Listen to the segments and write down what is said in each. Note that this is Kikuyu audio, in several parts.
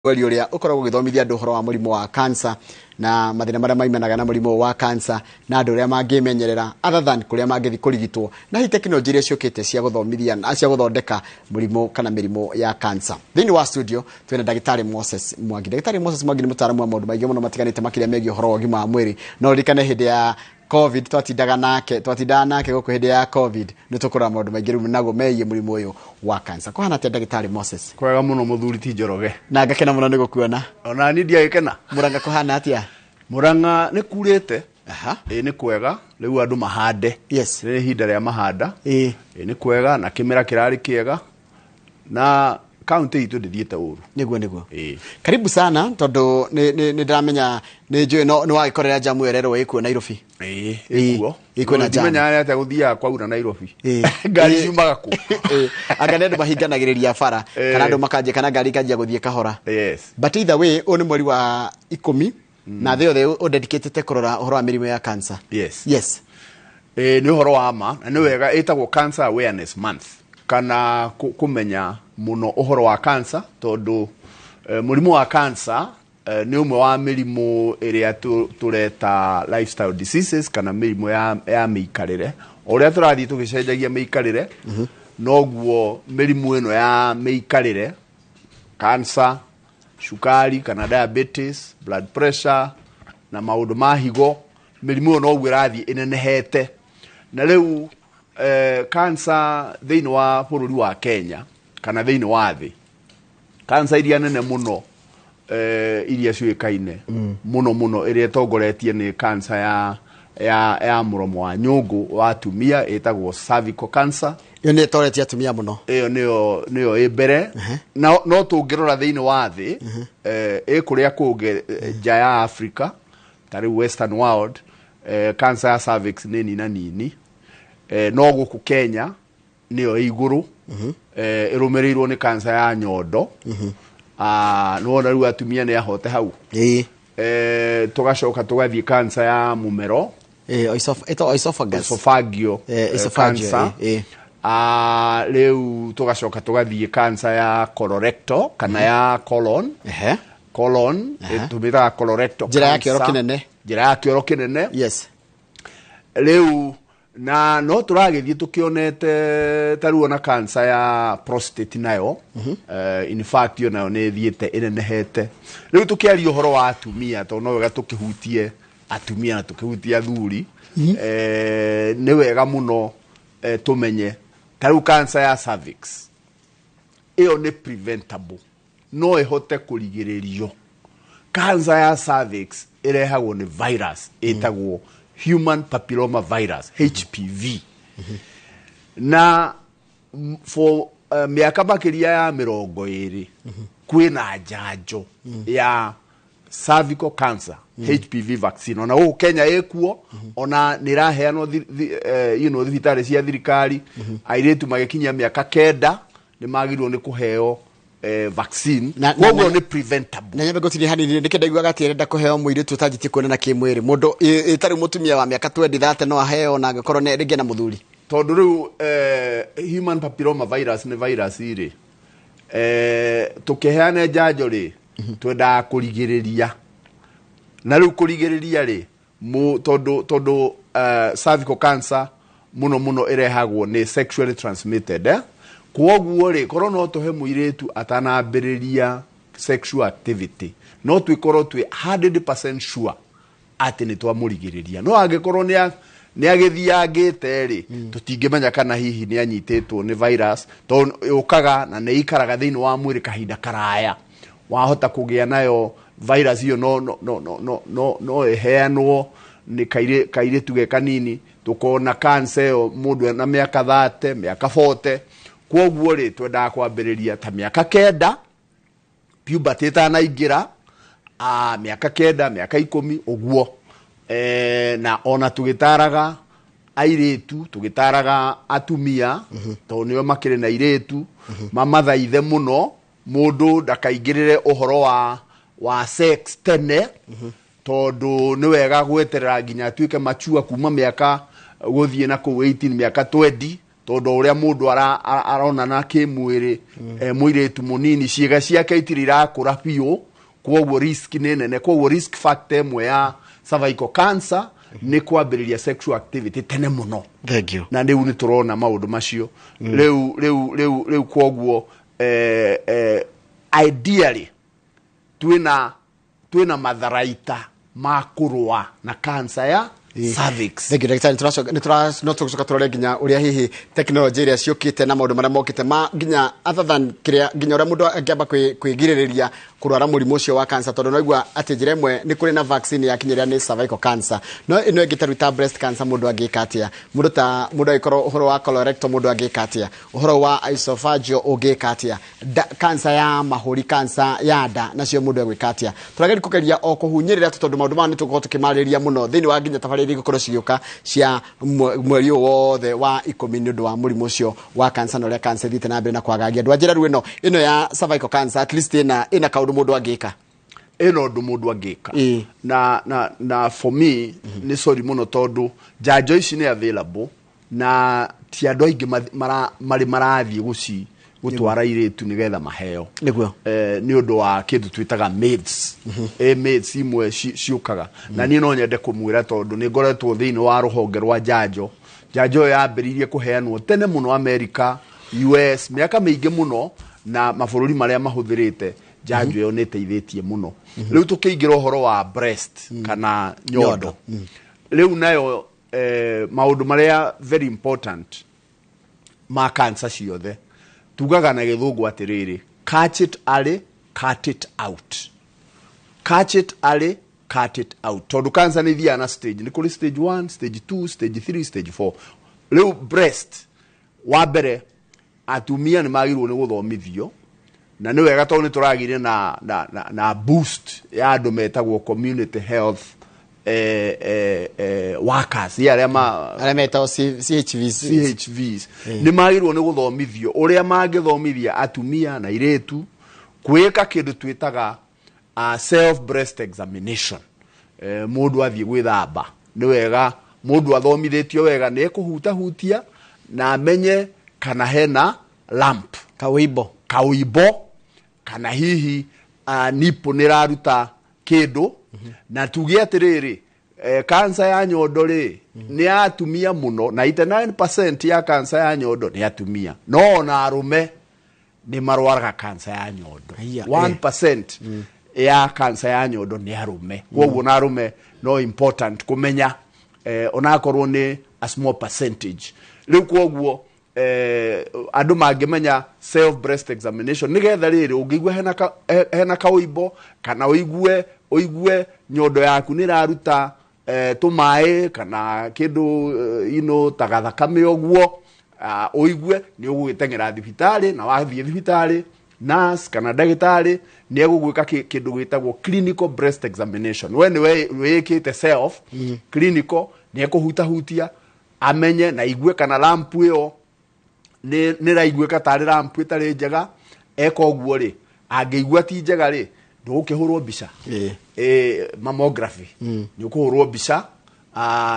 Mweri ũrĩa ũkoragwo ũgĩthomithia andũ ũhoro wa mũrimũ wa cancer na mathĩna marĩa maimanaga na mũrimũ wa cancer na andũ ũrĩa mangĩmenyerera other than kũrĩa mangĩthiĩ kũrigitwo na hihi tekinoronjĩ iria ciũkĩte cia gũthomithia na cia gũthondeka mũrimũ kana mĩrimũ ya cancer. Thĩinĩ wa studio twĩna ndagĩtarĩ Moses Mwangi. Ndagĩtarĩ Moses Mwangi nĩ mũtaaramu wa maũndũ maingĩ mũno matiganĩte makĩria megiĩ ũhoro wa ũgima wa mwĩrĩ. No ririkane hĩndĩ ya COVID twatindaga nake gũkũ hĩndĩ ya COVID, nĩ tũkũrora maũndũ maingĩ rĩu naguo megiĩ mũrimũ ũyũ wa cancer. Kũhana atĩa, ndagĩtarĩ Moses? Kwega mũno, mũthuri ti Njoroge. Na ngakena mũno nĩ gũkuona. Ona niĩ ndiagĩkena. Mũranga kũhana atĩa? Mũrang'a nĩ kurĩte. Aha. Ĩ, nĩ kwega. Rĩu andũ mahande. Nĩ ihinda rĩa mahanda. Ĩ, nĩ kwega na kĩmera kĩrarĩ kĩega na kaunti itũ ndĩthiĩte ũru. Nĩguo. Ĩ. Karibu sana, tondũ nĩ ndĩramenya nĩ njũĩ no nĩ wagĩkorera jamu ĩyo ĩrerwo ĩkuo Nairobi. Ĩ. Ĩ, Ĩkuo. Ĩ, kwĩna jam. Ndimenya atĩa gũthiaga kwaura Nairobi. Ngari ciumaga kũ? Ĩ, anga nĩ andũ mahinganagĩrĩria bara kana andũ makanjia kana ngari ikanjia gũthiĩ kahora. But either way, ũyũ nĩ mweri wa 10 na thĩ yothe ũdedicatĩte kũrora ũhoro wa mĩrimũ ya cancer. Yes. Yes. Ĩ, nĩ ũhoro wa ma na nĩ wega ĩtagwo Cancer Awareness Month kana kũmenya mũno ũhoro wa cancer, tondũ mũrimũ wa cancer nĩ ũmwe wa mĩrimũ ĩrĩa tũreta lifestyle diseases kana mĩrimũ ya mĩikarĩre. O ũrĩa tũrathiĩ tũgĩcenjagia mĩikarĩre, noguo mĩrimũ ĩno ya mĩikarĩre, cancer, cukari kana diabetes, blood pressure na maũndũ ma higo, mĩrimũ ĩyo noguo ĩrathiĩ ĩnenehete. Na rĩu cancer thĩinĩ wa bũrũri wa Kenya kana thĩinĩ wa thĩ, cancer iria nene mũno, iria ciũĩkaine mũno mũno, ĩrĩa ĩtongoretie nĩ cancer ya mũromo wa nyũngũ wa atumia ĩtagwo cervical cancer. Ĩyo nĩ ĩtoretie atumia mũno. Ĩyo nĩyo ĩ mbere. Na no tũngĩrora thĩinĩ wa thĩ, ĩ kũrĩa kũngĩ, nja ya Africa, ta rĩu western world, cancer ya cervix nĩ nina nini, no gũkũ Kenya nĩyo ĩ igũrũ, ĩrũmĩrĩirwo nĩ cancer ya nyondo. Ah, nĩwona rĩu atumia nĩ ahote hau. Tũgacoka tũgathiĩ cancer ya mũmero. Ĩtagwo esophagus. Esophageal esophageal, cancer. Ah, rĩu tũgacoka tũgathiĩ cancer ya colorectal kana ya colon. Colon, tũmĩtaga colorectal Njĩra ya kĩoro cancer. Kĩnene. Njĩra ya kĩoro kĩnene. Rĩu na no tũragĩthiĩ tũkĩonete ta rĩu ona cancer ya prostate nayo, in fact yo nayo nĩ ĩthiĩte ĩnenehete. Rĩu tũkĩaria ũhoro wa atumia, tondũ no wega tũkĩhutie atumia na tũkĩhutie athuri, nĩ wega mũno tũmenye ta rĩu cancer ya cervix ĩyo nĩ preventable, no ĩhote kũrigĩrĩrio. Cancer ya cervix ĩrehagwo nĩ virus ĩtagwo human papilloma virus, HPV, na for mĩaka makĩria ya 20 kwĩna njanjo ya cervical cancer, HPV vaccine. Ona gũkũ Kenya ĩkuo, ona nĩ ĩraheanwo thibitarĩ cia thirikari. Airĩtu magĩkinyia mĩaka 9 nĩ magĩrĩirwo nĩ kũheo vaccine. Koguo nĩ preventable. Na nyambe ngũtinie hanini nĩkĩ ndaiguaga atĩ arenda kũheo mũirĩtu ũtanjĩtie kuonana kĩmwĩrĩ, mũndũ ĩtarĩ mũtumia wa mĩaka 20 30 no aheo na angĩkorwo nĩ rĩngĩ na mũthuri? Tondũ rĩu human papilloma virus nĩ virus rĩ, tũkĩheana njanjo rĩ, twendaga kũrigĩrĩria, na rĩu kũrigĩrĩria rĩ, tondũ cervical cancer mũno mũno ĩrehagwo nĩ sexually transmitted, eh? Kwoguo rĩ, korwo no tũhe mũirĩtu atanambĩrĩria sexual activity, no twĩkorwo twĩ 100% sure atĩ nĩ twamũrigĩrĩria. No angĩkorwo nĩ agĩthiangĩte rĩ, tũtingĩmenya kana hihi nĩ anyitĩtwo nĩ virus, tondũ yũkaga na nĩ ikaraga thĩinĩ wa mwĩrĩ kahinda karaya. Wahota kũgĩa nayo virus ĩyo, no ĩheanwo nĩ kairĩtu ge kanini, tũkona cancer ĩyo mũndũ ena mĩaka 30, mĩaka 40. Kwoguo rĩ, twendaga kwambĩrĩria ta mĩaka 9, puberty ĩtanaingĩra, mĩaka 9, mĩaka 10 ũguo. Na ona tũgĩtaraga airĩtu, tũgĩtaraga atumia, tondũ nĩo makĩrĩ na airĩtu, mamathaithe mũno mũndũ ndakaingĩrĩre ũhoro wa sex tene, tondũ nĩ wega gweterera nginya atuĩke mature, kuma mĩaka gũthiĩ na kũu 18, mĩaka 20. Tondũ ũrĩa mũndũ aronana kĩmwĩrĩ, mũirĩtu mũnini, ciĩga ciake itirĩ irakũra biũ, kwoguo risk nĩ nene. Kwoguo risk factor ĩmwe ya cervical cancer nĩ kwambĩrĩria sexual activity tene mũno. Thank you. Na rĩu nĩ tũrona maũndũ macio rĩu. Kwoguo ideally twĩna matharaita ma kũrũa na cancer ya cervix. Thank you, ndagĩtarĩ. No tũgũcoka tũrore nginya ũrĩa hihi tekinoronjĩ ĩrĩa ciũkĩte na maũndũ marĩa mokĩte ma nginya other than kĩrĩa, nginya ũrĩa mũndũ angĩamba kwĩgirĩrĩria kũrwara mũrimũ ũcio wa cancer, tondũ naigua atĩ njĩra ĩmwe nĩ kũrĩ na vaccine yakinyĩrĩra nĩ cervical cancer, no ĩno ĩngĩ ta rĩu ta breast cancer, mũndũ angĩka atĩa? Mũndũ ta mũndũ angĩkorwo ũhoro wa colorectal, mũndũ angĩka atĩa? Ũhoro wa esophageal ũngĩka atĩa? Cancer ya mahũri, cancer ya nda, nacio mũndũ egwĩka atĩa? Tũrageria kũgeria o kũhunyĩrĩra tu, tondũ maũndũ maya nĩ tũgũkorwo tũkĩmarĩria mũno thĩinĩ wa nginya tabarĩra iria igũkorwo cigĩũka cia mweri ũyũ wothe wa 10, nĩ ũndũ wa mũrimũ ũcio wa cancer na ũrĩa cancer ĩthiĩte na mbere na kwagagia andũ. Anjĩra rĩu ĩno ya cervical cancer, at least ĩna kaũndũ mũndũ angĩka. Ĩno ũndũ mũndũ angĩka na for me nĩ sorry mũno, tondũ njanjo ici nĩ available na ti andũ aingĩ marĩ marathiĩ gũtwara irĩtu nĩgetha maheo. Nĩ ũndũ wa kĩndũ twĩtaga myths, myths imwe ciũkaga. Na niĩ no nyende kũmwĩra, tondũ nĩ ngoretwo thĩinĩ wa rũhonge rwa njanjo, njanjo ĩyo yambĩrĩirie kũheanwo tene mũno America, US, mĩaka mĩingĩ mũno, na mabũrũri marĩa mahũthĩrĩte njanjo ĩyo nĩ ĩteithĩtie mũno. Rĩu tũkĩingĩra ũhoro wa breast kana nyondo, rĩu nayo maũndũ marĩa very important ma cancer ciothe, tugaga na gĩthũngũ atĩrĩrĩ, "Catch it early, cut it out." Catch it early, cut it out, tondũ cancer nĩ ithiaga na stage. Nĩ kũrĩ stage 1, stage 2, stage 3, stage 4. Rĩu breast, wa mbere atumia nĩ magĩrĩirwo nĩ gũthomithio, na nĩ wega tondũ nĩ tũragire na boost ya andũ metagwo community health workers, arĩa ma arĩa metagwo CHVs. CHVs nĩ magĩrĩirwo nĩ gũthomithio ũrĩa mangĩthomithia atumia na irĩtu kwĩka kĩndũ twĩtaga self breast examination. Mũndũ athiĩ gwĩthamba, nĩ wega mũndũ athomithĩtio wega nĩ ekũhutahutia na amenye kana hena lump, kawimbo, kauimbo, kana hihi nipple nĩ ĩraruta kĩndũ. Na tuge atĩrĩrĩ, kansa ya nyondo rĩ, nĩ ya atumia mũno, 99% ya kansa ya nyondo nĩ atumia, no ona arũme nĩ marwaraga kansa ya nyondo. Aya, 1% ya kansa ya nyondo nĩ arũme. Koguo na arũme no important kũmenya, onakorwo nĩ a small percentage. Rĩu koguo andũ mangĩmenya self breast examination, nĩgetha rĩrĩ ũngĩigua hena kaũimbo kana ũigue nyondo yaku nĩ ĩraruta tũmaĩ kana kĩndũ ta gathakame ũguo, ũigue nĩ ũgũgĩteng'era thibitarĩ. Na wathiĩ thibitarĩ, nurse kana ndagĩtarĩ nĩ egũgwĩka kĩndũ gĩtagwo clinical breast examination. We nĩ wĩkĩte self clinical, nĩ ekũhutahutia amenye na igue kana lump ĩyo nĩ ĩraiguĩka tarĩ lump ĩtarĩ njega. Eka ũguo rĩ, angĩigua ti njega rĩ, ndũgũkĩhũrwo mbica, mammography, nĩ ũkũhũrwo mbica,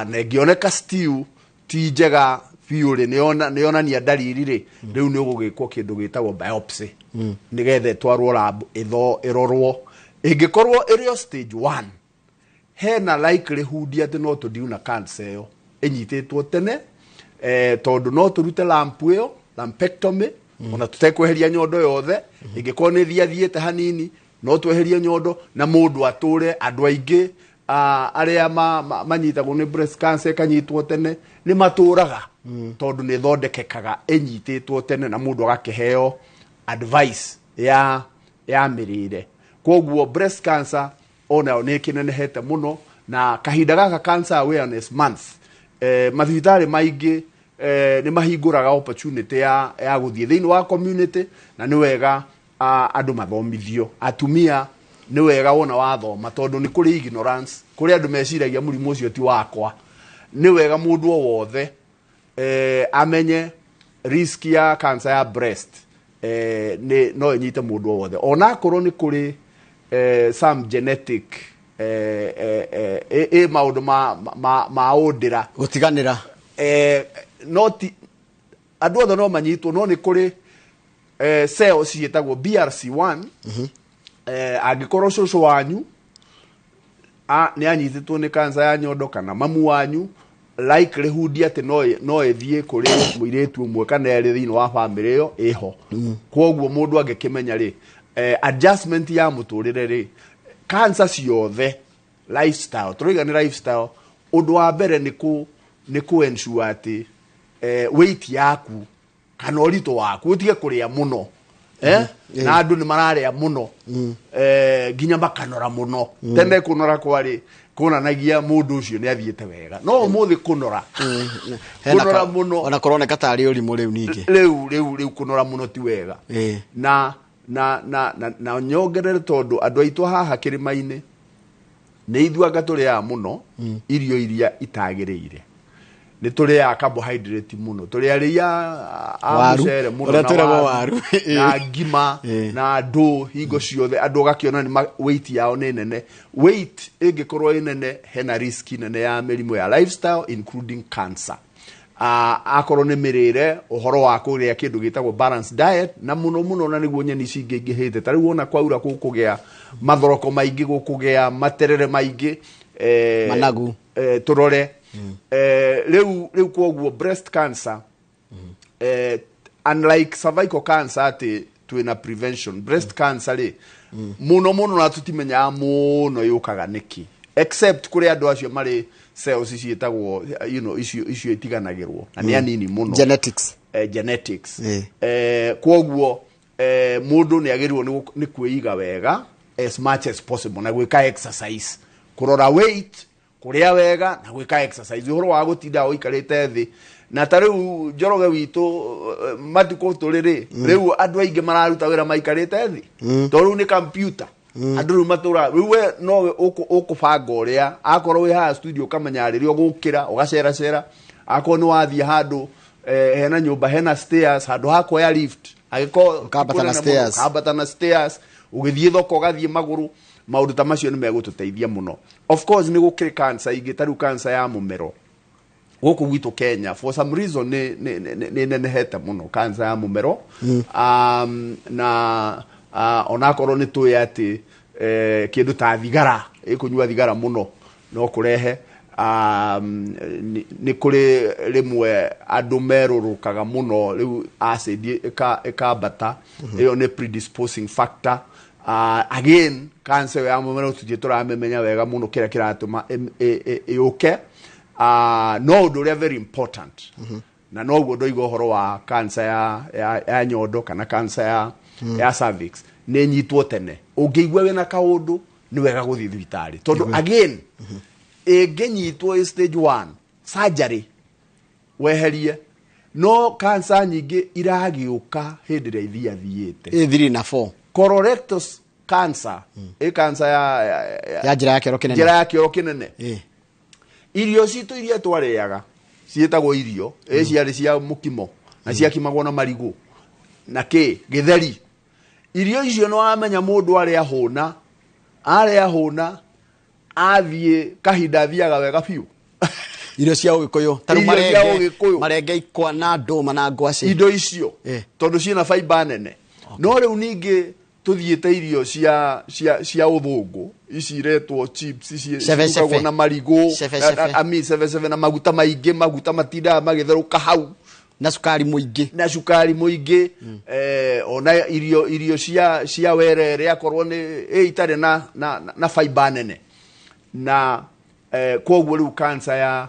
na ĩngĩoneka still ti njega biũ rĩ, nĩ yonania ndariri rĩ, rĩu nĩ ũgũgĩkwo kĩndũ gĩtagwo biopsy, nĩgetha ĩtwarwo lab ĩrorwo. Ĩngĩkorwo ĩrĩ o stage 1, hena likelihood atĩ no tũdeal na cancer ĩyo ĩnyitĩtwo tene, tondũ no tũrute lump ĩyo, lumpectomy, ona tũtekweheria nyondo yothe. Ĩngĩkorwo nĩ thiathiĩte hanini, no tweherie nyondo na mũndũ atũre. Andũ aingĩ arĩa manyitagwo nĩ breast cancer ĩkanyitwo tene nĩ matũraga, tondũ nĩ ĩthondekekaga ĩnyitĩtwo tene na mũndũ agakĩheo advice ya mĩrĩre. Koguo breast cancer onayo nĩ ĩkĩnenehete mũno, na kahinda gaka Cancer Awareness Month, mathibitarĩ maingĩ nĩ mahingũraga opportunity ya gũthiĩ thĩinĩ wa community, na nĩ wega andũ mathomithio. Atumia nĩ wega wona wathoma, tondũ nĩ kũrĩ ignorance, kũrĩ andũ meciragia mũrimũ ũcio ti wakwa. Nĩ wega mũndũ o wothe amenye risk ya cancer ya breast nĩ no ĩnyite mũndũ o wothe, onakorwo nĩ kũrĩ some genetic maũndũ ma ũndĩra. Gũtiganĩra. No ti Andũ othe no manyitwo, no nĩ kũrĩ cells ciĩtagwo BRC1. Angĩkorwo cũcũ wanyu nĩ anyitĩtwo nĩ kansa ya nyondo kana mamu wanyu, likelihood atĩ no ĩthiĩ kũrĩ mũirĩtu ũmwe kana erĩ thĩinĩ wa famĩlĩ ĩyo ĩho. Koguo mũndũ angĩkĩmenya rĩ, adjustment ya mũtũrĩre rĩ, cancer ciothe lifestyle, tũrauga nĩ lifestyle. Ũndũ wa mbere nĩ kũ ensure atĩ weight yaku kana ũritũ waku, ũtige kũrĩa mũno, eh? Na andũ nĩ mararĩa mũno, nginya makanora mũno. Tene kũnora kwarĩ kuonanagia mũndũ ũcio nĩ athiĩte wega, no ũmũthĩ kũnora Hena kũnora mũno ona kũroneka tarĩ ũrimũ rĩu ningĩ. Rĩu kũnora mũno ti wega. Na nyongerere, tondũ andũ aitũ haha kĩrĩma-inĩ nĩ ithuĩ anga tũrĩaga mũno irio iria itagĩrĩire. Nĩ tũrĩaga carbohydrate mũno, tũrĩarĩia a Waru. mũcere mũno Ũrĩa na twĩragwo waru, waru. na ngima na ndũ hingo ciothe. Andũ ũgakĩona nĩ weight yao nĩ nene. Weight ĩngĩkorwo ĩ nene, hena risk nene ya mĩrimũ ya lifestyle, including cancer. Akorwo nĩ mĩrĩre, ũhoro wa kũrĩa kĩndũ gĩtagwo balanced diet na mũno mũno na nĩguo nyeni cingĩingĩhĩte. Ta rĩu wona kwaura, gũkũgĩa mathoroko maingĩ, gũkũgĩa materere maingĩ, Managu. Tũrore rĩu kwoguo breast cancer, unlike cervical cancer atĩ twĩna prevention, breast cancer rĩ, mũno mũno na tũtimenyaga mũno yũkaga nĩkĩ, except kũrĩ andũ acio marĩ cells ciĩtagwo icio itiganagĩrwo na nĩ anini mũno. Genetics. Genetics. Eh. Kwoguo mũndũ nĩ agĩrĩirwo nĩ kwĩiga wega as much as possible na gwĩka exercise, kũrora weight, kũrĩa wega na gwĩka exercise. Ũhoro wa gũtinda ũikarĩte thĩ, na ta rĩu Njoroge witũ, matukũ tũrĩ rĩ, rĩu andũ aingĩ mararuta wĩra maikarĩte thĩ, tondũ rĩu nĩ computer. Andũ rĩu matũra rĩu we no ũkũbanga ũrĩa akorwo wĩ haha studio, ũkamenya rĩrĩa ũgũkĩra ũgaceracera, akorwo nĩ wathiĩ handũ, hena nyũmba hena stairs, handũ ha kuoya lift, angĩkorwo Ũkambata na kũnene mũno, stairs. ũkambata na stairs, ũgĩthiĩ thoko ũgathiĩ magũrũ. Maũndũ ta macio nĩ megũtũteithia mũno. Of course nĩ gũkĩrĩ cancer ingĩ, ta rĩu cancer ya mũmero gũkũ gwitũ Kenya for some reason nĩ nenehete mũno, cancer ya mũmero. Na onakorwo nĩ tũĩ atĩ kĩndũ ta thigara, ĩkũnyua thigara mũno no kũrehe, nĩ kũrĩ rĩmwe andũ merũrũkaga mũno, rĩu acid ĩkambata, ĩyo nĩ predisposing factor. Again, cancer ĩyo ya mũmero tũtirĩ tũramĩmenya wega mũno kĩrĩa kĩratũma yũke. No ũndũ ũrĩa very important, na noguo ndoiga ũhoro wa cancer ya nyondo kana cancer ya cervix, nĩ nyitwo tene. Ũngĩigua wĩna kaũndũ, nĩ wega gũthiĩ thibitarĩ, tondũ again ĩngĩnyitwo ĩ stage 1, surgery weherie. No cancer nyingĩ iragĩũka hĩndĩ ĩrĩa ithiathiĩte. Ĩ 3 na 4. Colorectal cancer, ĩ cancer ya Ya njĩra ya kĩoro kĩnene. Njĩra ya kĩoro kĩnene. Irio citũ iria twarĩaga ciĩtagwo irio ĩ ciarĩ cia mũkimo na ciakimagwo na marigũ na kĩ gĩtheri. Irio icio nĩ wamenya mũndũ arĩa hũna, arĩa hũna, athiĩ kahinda athiaga wega biũ. Irio cia ũgĩkũyũ ta rĩu Irio cia marenge. Ũgĩkũyũ. Marenge, ikwa na ndũma na ngwacĩ. Indo icio, tondũ ciĩna fiber nene. No rĩu ningĩ tũthiĩte irio cia ũthũngũ ici iretwo chips, ici Cebe, cirugagwo cebe. na marigũ. Cebe, cebe. I mean, cebe cebe na maguta maingĩ, maguta matindaga magĩtherũka hau. Na cukari mũingĩ. Na cukari mũingĩ. Ona irio cia werere, akorwo nĩ itarĩ na fiber nene na koguo rĩu cancer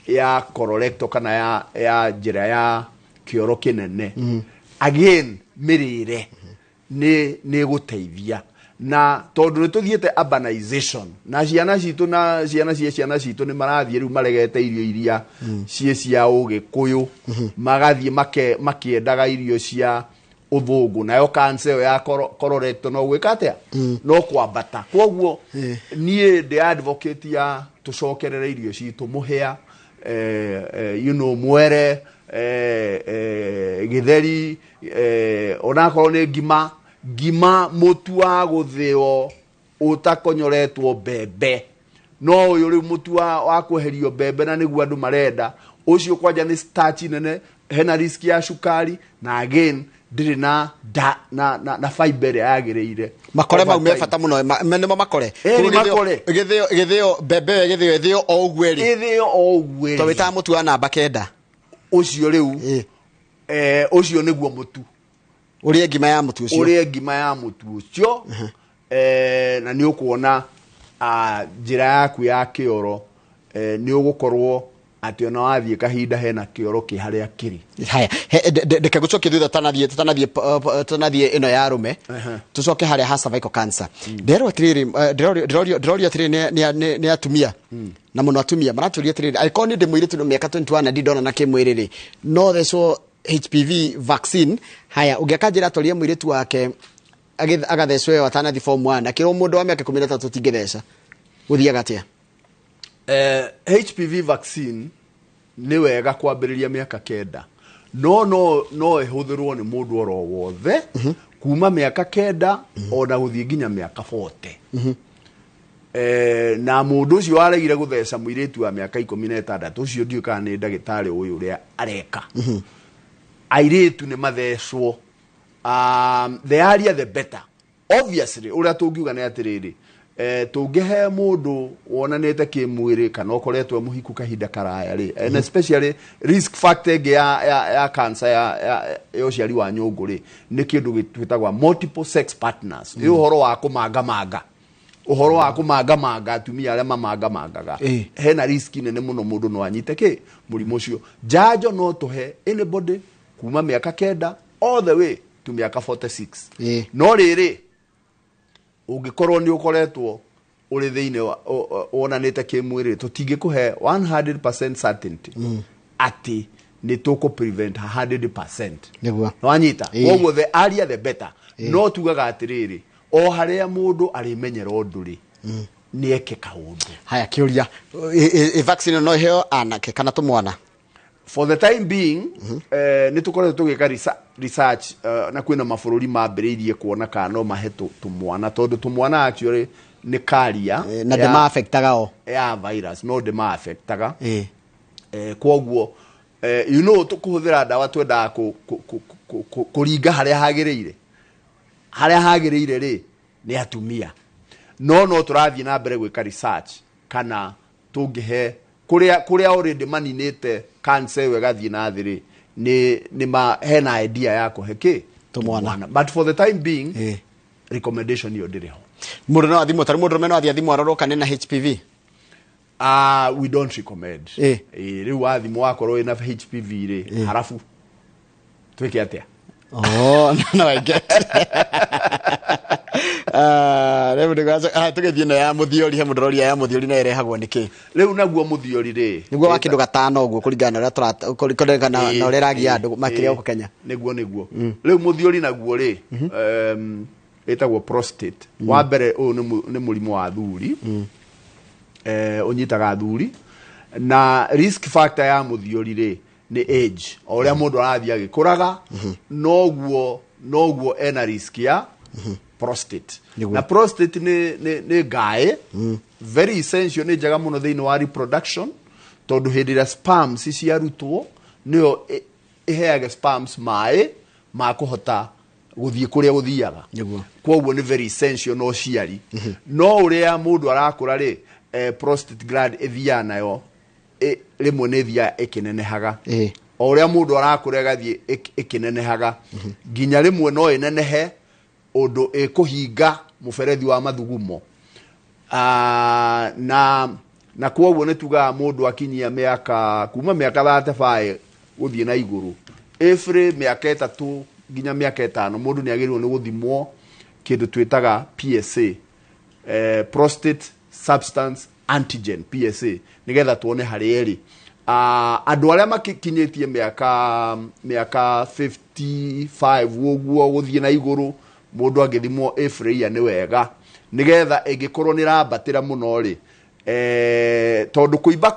ya colorectal kana ya njĩra ya kĩoro kĩnene, again mĩrĩre nĩ gũteithia. Na tondũ nĩ tũthiĩte urbanization na ciana citũ na ciana cia ciana citũ nĩ marathiĩ rĩu maregete irio iria ciĩ cia ũgĩkũyũ, magathiĩ makĩendaga irio cia ũthũngũ, nayo cancer ĩyo ya colorectal no gwĩka atĩa, no kwambata. Koguo niĩ ndĩ advocate ya tũcokerere irio citũ, mũhĩa, mwere, gĩtheri, onakorwo nĩ ngima, ngima mũtu wa gũthĩo ũtakonyoretwo mbembe. No ũyũ rĩu mũtu wa kweherio mbembe na nĩguo andũ marenda. Ũcio kwanja nĩ starch nene, hena risk ya cukari, na again ndĩrĩ na da, na, na, na fiber ĩrĩa yagĩrĩire. Makore mau Over me time. bata mũno, nĩmo makore. Ĩ, nĩ Koguo gĩthĩo- makore. Gĩthĩo mbembe ĩyo ĩgĩthĩo ĩthĩo o ũguo ĩrĩ. Ĩthĩo o ũguo To ĩrĩ. wĩtaga mũtu wa namba 9. Ũcio rĩu Ĩ. Ũcio nĩguo mũtu. Ũrĩe ngima ya mũtu ũcio. Ũrĩe ngima ya mũtu ũcio, na nĩ ũkuona njĩra yaku ya kĩoro, nĩ ũgũkorwo atĩ ona wathiĩ kahinda hena kĩoro kĩ harĩa kĩrĩ. Haya, reke gũcokie thutha tũtanathiĩ ĩno ya arũme, tũcoke harĩa ha cervical cancer. Ndĩrerwo atĩrĩrĩ, ndĩrorio atĩrĩrĩ nĩ atumia, na mũno atumia maratũria atĩrĩrĩ, angĩkorwo nĩ ndĩ mũirĩtu na mĩaka 21 na ndindona na kĩmwĩrĩ rĩ, no thecwo HPV vaccine? Haya, ũngĩakanjĩra atwarie mũirĩtu wake agathecwo ĩyo atanathiĩ form 1, akĩrwo mũndũ wa mĩaka 13 tingĩtheca, gũthiaga atĩa? HPV vaccine nĩ wega kwambĩrĩria mĩaka 9, no ĩhũthĩrwo nĩ mũndũ oro wothe kuma mĩaka 9 ona gũthiĩ nginya mĩaka 40. Na mũndũ ũcio waregire gũtheca mũirĩtu wa mĩaka 16, ũcio ndiũĩ kana nĩ ndagĩtarĩ ũyũ ũrĩa areka. Airĩtu nĩ mathecwo, the earlier the better. Obviously ũrĩa tũngiuga nĩ atĩrĩrĩ, tũngĩhe mũndũ wonanĩte kĩmwĩrĩ kana ũkoretwo e mũhiku kahinda karaya rĩ, and especially risk factor ĩngĩ ya cancer ya ũciari wa nyũngũ rĩ, nĩ kĩndũ twĩtagwa multiple sex partners. Nĩ ũhoro wa kũmangamanga, ũhoro wa kũmangamanga, atumia arĩa mamangamangaga, hena risk nene mũno mũndũ no anyite kĩ mũrimũ ũcio. Njanjo no tũhe anybody kuma mĩaka 9 all the way to mĩaka 46. No rĩrĩ, ũngĩkorwo nĩ ũkoretwo ũrĩ thĩinĩ wonanĩte kĩmwĩrĩ, tũtingĩkũhe 100% certainty atĩ nĩ tũkũ prevent 100%. Nĩwanyita? Koguo the earlier the better. No tugaga atĩrĩrĩ, o harĩa mũndũ arĩmenyera ũndũ rĩ, nĩ eke kaũndũ. Haya, kĩũria, vaccine no ĩheo anake kana tũmwana? For the time being, nĩ tũkoretwo tũgĩka research, na kwĩna mabũrũri mambĩrĩirie kuona kana no mahe tũmwana, tondũ tũmwana actually nĩ carrier Na ndĩma-affectaga o. ya virus, no ndĩma-affectaga. Kwoguo, you know, tũkũhũthĩra ndawa twendaga kũringa harĩa hagĩrĩire. Harĩa hagĩrĩire rĩ, nĩ atumia. No tũrathiĩ na mbere gwĩka research kana tũngĩhe kũrĩa already maninĩte cancer ĩyo ĩgathiĩ na thĩ rĩ, nĩ ma, hena idea ya kũhe kĩ Tũmwana. But for the time being, recommendation ĩyo ndĩrĩ ho. Mũndũ no athimwo, tarĩ mũndũ no athiĩ athimwo arorwo kana ena HPV? We don't recommend. Rĩu wathimwo wakorwo wĩna HPV rĩ, harabu twĩke atĩa? Oh, no, I get. Rĩu tũgĩthiĩ ĩno ya mũthiori, he mũndũ ũroria ya mũthiori nayo ĩrehagwo nĩ kĩ? Rĩu naguo mũthiori rĩ, Nĩguo wa kĩndũ gatano ũguo kũringana na ũrĩa kũringana na ũrĩa ĩragia andũ makĩria gũkũ Kenya. Nĩguo. Rĩu mũthiori naguo rĩ, ĩtagwo prostate. Wa mbere ũyũ nĩ mũrimũ wa athuri. Ũnyitaga athuri. Na risk factor ya mũthiori rĩ, nĩ age. O ũrĩa mũndũ arathiĩ agĩkũraga, noguo ena risk ya prostate. Na prostate nĩ ngaĩ, very essential, nĩ njega mũno thĩinĩ wa reproduction, tondũ hĩndĩ ĩrĩa sperms ciarutwo, nĩyo ĩheaga sperms maĩ ma kũhota gũthiĩ kũrĩa gũthiaga. Koguo nĩ very essential no ciari. No ũrĩa mũndũ arakũra rĩ, prostate gland ĩthiaga nayo, rĩmwe nĩ ĩthiaga ĩkĩnenehaga. O ũrĩa mũndũ arakũra ĩgathiĩ ĩkĩnenehaga. Nginya rĩmwe no ĩnenehe ũndũ ĩkũhinga mũberethi wa mathugumo. Na kwoguo nĩ tugaga mũndũ akinyia kuma mĩaka 35 gũthiĩ na igũrũ, every mĩaka 3 nginya mĩaka 5 mũndũ nĩ agĩrĩirwo nĩ gũthimwo kĩndũ twĩtaga PSA, prostate substance antigen, PSA, nĩgetha tuone harĩa ĩrĩ. Andũ arĩa makinyĩtie mĩaka 55 ũguo gũthiĩ na igũrũ, mũndũ angĩthimwo every year nĩ wega, nĩgetha ĩngĩkorwo nĩ ĩrambatĩra mũno rĩ, tondũ kũimba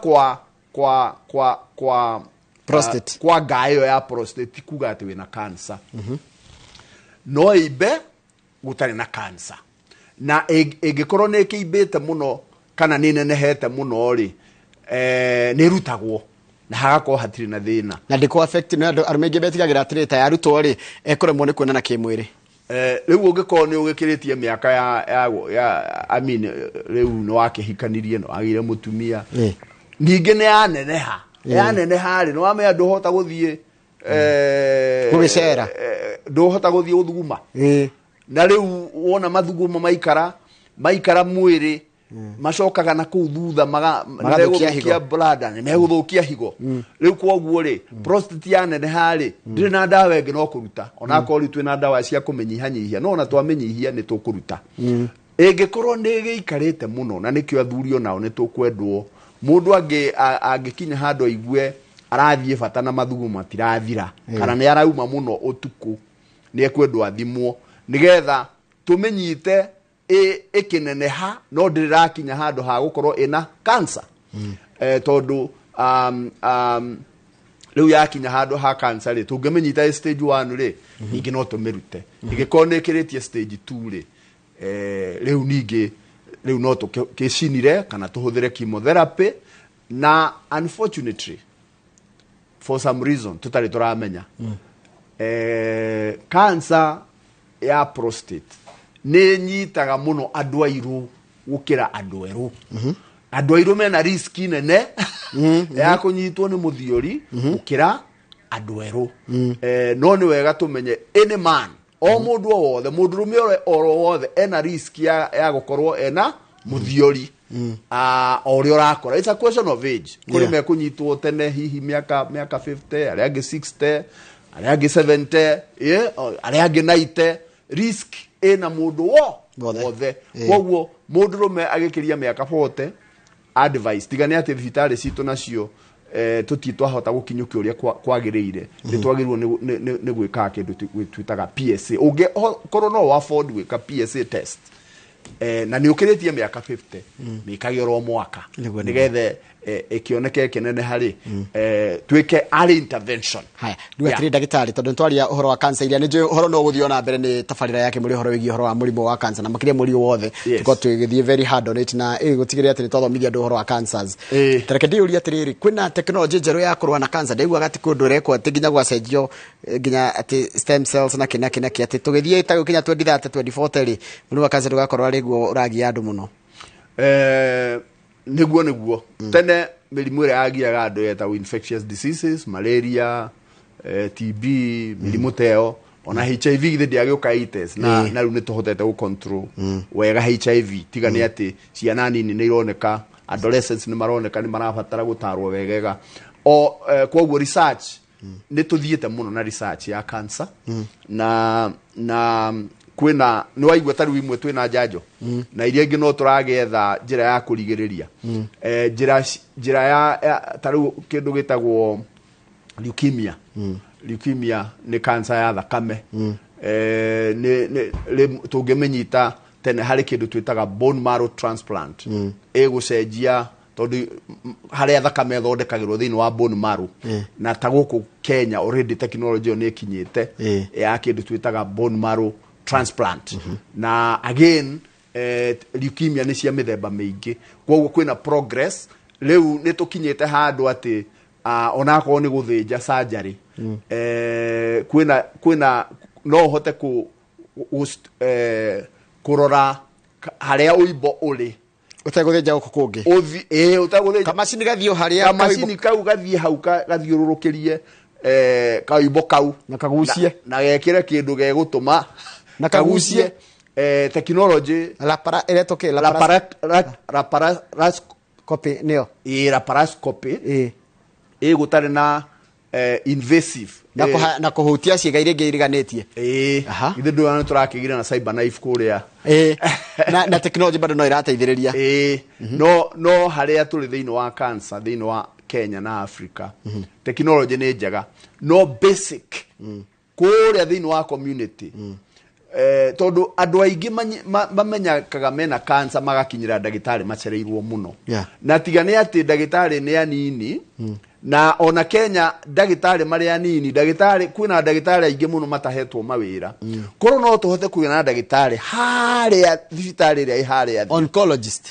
kwa prostate. Kwa ngaĩ ĩyo ya prostate ti kuga atĩ wĩna cancer. No ĩimbe gũtarĩ na cancer. Na ĩngĩkorwo nĩ ĩkĩimbĩte mũno kana nĩ ĩnenehete mũno rĩ, nĩ ĩrutagwo. Na hagakorwo hatirĩ na thĩna. Na ndĩkũ affect nĩ andũ arũme aingĩ metigagĩra atĩrĩ, ta yarutwo rĩ, ekũremwo nĩ kuonana kĩmwĩrĩ. Rĩu ũngĩkorwo nĩ ũgĩkĩrĩtie mĩaka ya I mean, rĩu nĩ wakĩhikanirie, nĩ wagĩire mũtumia, ningĩ nĩ yaneneha, yaneneha rĩ, nĩ wamenya ndũhota gũthiĩ Gũgĩcera. Ndũhota gũthiĩ gũthuguma. Na rĩu wona mathugumo maikara maikara mwĩrĩ, macokaga na kũu thutha Magathũkia nĩmegũthũkia higo. Bladder, nĩmegũthũkia higo. Rĩu koguo rĩ, prostate yaneneha rĩ, ndĩrĩ na ndawa ĩngĩ no kũruta, onakorwo rĩu twĩna ndawa cia kũmĩnyihanyihia, no ona twamĩnyihia nĩ tũkũruta ĩngĩkorwo nĩ ĩgĩikarĩte mũno. Na nĩkĩo athuri onao nĩ tũkwendwo, mũndũ angĩkinya handũ aigue arathiĩ bata na mathugumo matirathira, kana nĩ arauma mũno ũtukũ, nĩ ekwendwo athimwo nĩgetha tũmĩnyite ĩkĩneneha no ndĩrĩ rakinya handũ ha gũkorwo ĩna cancer. Tondũ rĩu yakinya handũ ha cancer rĩ, tũngĩmĩnyita ĩ stage 1 rĩ, ningĩ no tũmĩrute. Ĩngĩkorwo nĩ ĩkĩrĩtie stage 2 rĩ, rĩu ningĩ rĩu no tũkĩcinire kana tũhũthĩre chemotherapy. Na unfortunately, for some reason tũtarĩ tũramenya, cancer ya prostate nĩ nyitaga mũno andũ airũ gũkĩra andũ erũ. Andũ airũ mena risk nene ya kũnyitwo nĩ mũthiori gũkĩra andũ erũ. No nĩ wega tũmenye any man, o mũndũ o wothe, mũndũrũme oro wothe ena risk ya gũkorwo ena mũthiori. O ũrĩa ũrakora, it's a question of age. Kũrĩ mekũnyitwo tene, hihi mĩaka 50, arĩa angĩ 60, arĩa angĩ 70, yeah, arĩa angĩ 90. Risk ĩna mũndũ wo Wothe. Wothe. Koguo mũndũrũme agĩkĩria mĩaka 40, advice, tiga nĩ atĩ thibitarĩ citũ nacio tũtirĩ twahota gũkinyũkia ũrĩa kwagĩrĩire, nĩ twagĩrĩirwo nĩ gwĩkaga kĩndũ twĩtaga PSA. Ũngĩkorwo no afford gwĩka PSA test, na nĩ ũkĩrĩtie mĩaka 50, mĩkage oro mwaka, nĩgetha ĩkĩoneke ĩkĩneneha rĩ, twĩke early intervention. Haya, rĩu atĩrĩ, ndagĩtarĩ, tondũ nĩtwaria ũhoro wa cancer iria nĩ njũĩ ũhoro no ũgũthiĩ ona mbere nĩ tabarĩra yake mũrĩ ũhoro wĩgiĩ ũhoro wa mũrimũ wa cancer, na makĩria mũrimũ wothe, tũkorwo tũgĩthiĩ very hard on it na gũtigĩrĩra atĩ nĩtwathomithia andũ ũhoro wa cancers. Tareke ndĩyũrie atĩrĩrĩ, kwĩna tekinoronjĩ njerũ ya kũrũa na cancer? Ndaiguaga atĩ kwĩ ũndũ ũrekwo atĩ nginya gwacenjio nginya atĩ stem cells na kĩ na kĩ na kĩ, atĩ tũgĩthiĩ ta gũkinya 2030, 2040 rĩ, mũrimũ wa cancer ndũgakorwo arĩ guo ũragia andũ mũno. Nĩguo tene mĩrimũ ĩrĩa yagiaga andũ yetagwo infectious diseases, malaria, TB, mĩrimũ ta ĩyo, ona HIV githĩ ndĩagĩũka 80s na rĩu nĩ tũhotete gũ control wega HIV, tiga nĩ atĩ ciana nini nĩ ironeka, adolescents nĩ maroneka nĩ marabatara gũtarwo wegega o. Koguo research nĩ tũthiĩte mũno na research ya cancer, na kwĩna, nĩ waigua ta rĩu imwe twĩna njanjo na iria ingĩ no tũragetha njĩra ya kũrigĩrĩria. Njĩra ya ta rĩu kĩndũ gĩtagwo leukemia. Leukemia nĩ cancer ya thakame. Nĩ tũngĩmĩnyita tene, harĩ kĩndũ twĩtaga bone marrow transplant, ĩgũcenjia tondũ harĩa thakame ĩthondekagĩrwo thĩinĩ wa bone marrow. Na ta gũkũ Kenya already technology ĩyo nĩ ĩkinyĩte ya kĩndũ twĩtaga bone marrow transplant. Na again, leukemia nĩ cia mĩthemba mĩingĩ, koguo kwĩna progress. Rĩu nĩ tũkinyĩte handũ atĩ onakorwo nĩ gũthĩnja, surgery, kwĩna no ũhote kũrora harĩa ũimbo ũrĩ ũtegũthĩnja gũkũ kũngĩ. Ũthi ĩĩ ũtegũthĩnja. Kamacini gathiĩ o harĩa Kamacini kau gathiĩ hau gathiũrũrũkĩrie kaimbo kau. Na kagucie. Na gekĩre kĩndũ gegũtũma Na kagucie. Technology Lapara ĩretwo kĩ? Laparoscopy nĩyo? Ĩ, laparoscopy ĩ gũtarĩ na invasive. Na na kũhutia ciĩga iria ingĩ iriganĩtie. Ĩ. Ithe ndũĩ nĩ tũrakĩgira na cyber knife kũrĩa. Ĩ, na technology bado no ĩrateithĩrĩria. Ĩ, no harĩa tũrĩ thĩinĩ wa cancer thĩinĩ wa Kenya na Africa, technology nĩ njega, no basic kũrĩa thĩinĩ wa community, tondũ andũ aingĩ mamenyekaga mena cancer magakinyĩra ndagĩtarĩ macereirwo mũno. Na tiga nĩ atĩ ndagĩtarĩ nĩ anini, na ona Kenya ndagĩtarĩ marĩ anini, ndagĩtarĩ, kwĩna ndagĩtarĩ aingĩ mũno matahetwo mawĩra. Korwo no tũhote kũgĩa na ndagĩtarĩ harĩa thibitarĩ ĩrĩa ĩ harĩa thĩ. Oncologist.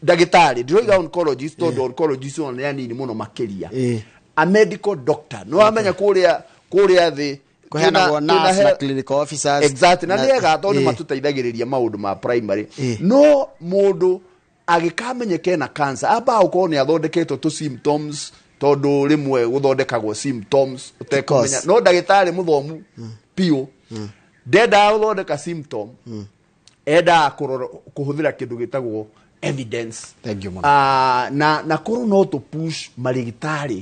Ndagĩtarĩ, ndiroiga oncologist tondũ oncologist ona nĩ anini mũno makĩria. A medical doctor nĩ wamenya kũrĩa thĩ Kũheanagwo nurse na clinical officers. Exactly, na nĩ ega tondũ matũteithagĩrĩria maũndũ ma primary. No mũndũ agĩkamenyeke na cancer, ambaga gũkorwo nĩ athondeketwo tũ symptoms, tondũ rĩmwe gũthondekagwo symptoms ũtekũmenya. Course. No ndagĩtarĩ mũthomu piũ ndendaga gũthondeka symptom, endaga kũrora kũhũthĩra kĩndũ gĩtagwo evidence. Thank you mũno. Ah, na korwo no tũ push marĩgĩtarĩ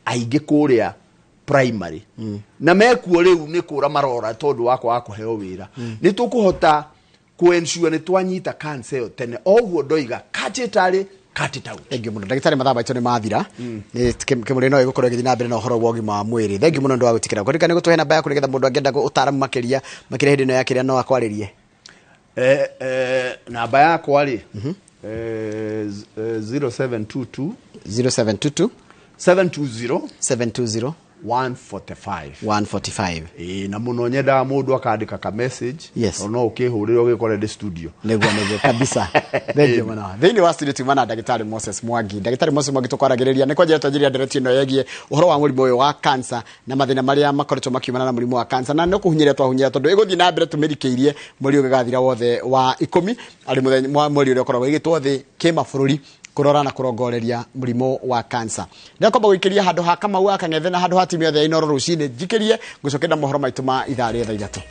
aingĩ kũrĩa primary na mekuo rĩu nĩ kũra marora tondũ wa kwaga kũheo wĩra, nĩ tũkũhota kũ-ensure nĩ twanyita cancer ĩyo tene. Oguo ndoiga, catch it early, cut it out. Thank you mũno, ndagĩtarĩ. Mathaa maitũ nĩ mathira. Nĩ kĩmũrĩ no ĩgũkorwo ĩgĩthiĩ na mbere na ũhoro wa ũgima wa mwĩrĩ. Thank you mũno nĩ wa gwĩtĩkĩra kũrika nĩ gũtũhe namba yaku nĩgetha mũndũ angĩenda ũtaaramu makĩria makĩria hĩndĩ ĩno ya kĩrĩa no akwarĩrie. Namba yakwa rĩ, 0722 0722 720 720 145. 145. Ĩĩ, na mũno nyendaga mũndũ akandĩka ka message. Yes. No ũkĩhũrĩre ũgĩkore ndĩ studio. Nĩguo kabisa. Thank you mũno. Thĩinĩ wa studio tuma na ndagĩtarĩ Moses Mwangi. Ndagĩtarĩ Moses Mwangi tũkwaragĩrĩria nĩ kwanjĩra twanjĩrĩria ndereti ĩno yegiĩ ũhoro wa mũrimũ ũyũ wa cancer na mathĩna marĩa makoretwo makiumana na mũrimũ wa cancer, na nĩ kũhunyĩria twahunyĩra tondũ ĩgũthiĩ na mbere tũmĩrikĩirie mweri ũgĩgathira wothe wa 10, arĩ mũthenya mweri ũrĩa ũkoragwo ĩgĩtwo thĩ kĩmabũrũri kũrora na kũrongoreria mũrimũ wa cancer. Ndĩrakomba gũikĩria handũ ha Kamau wa Kang'ethe na handũ ha timu yothe ya Inoro rũcinĩ njikĩrie ngũcokeria mohoro maitũ ma ithaa rĩa thaa 3.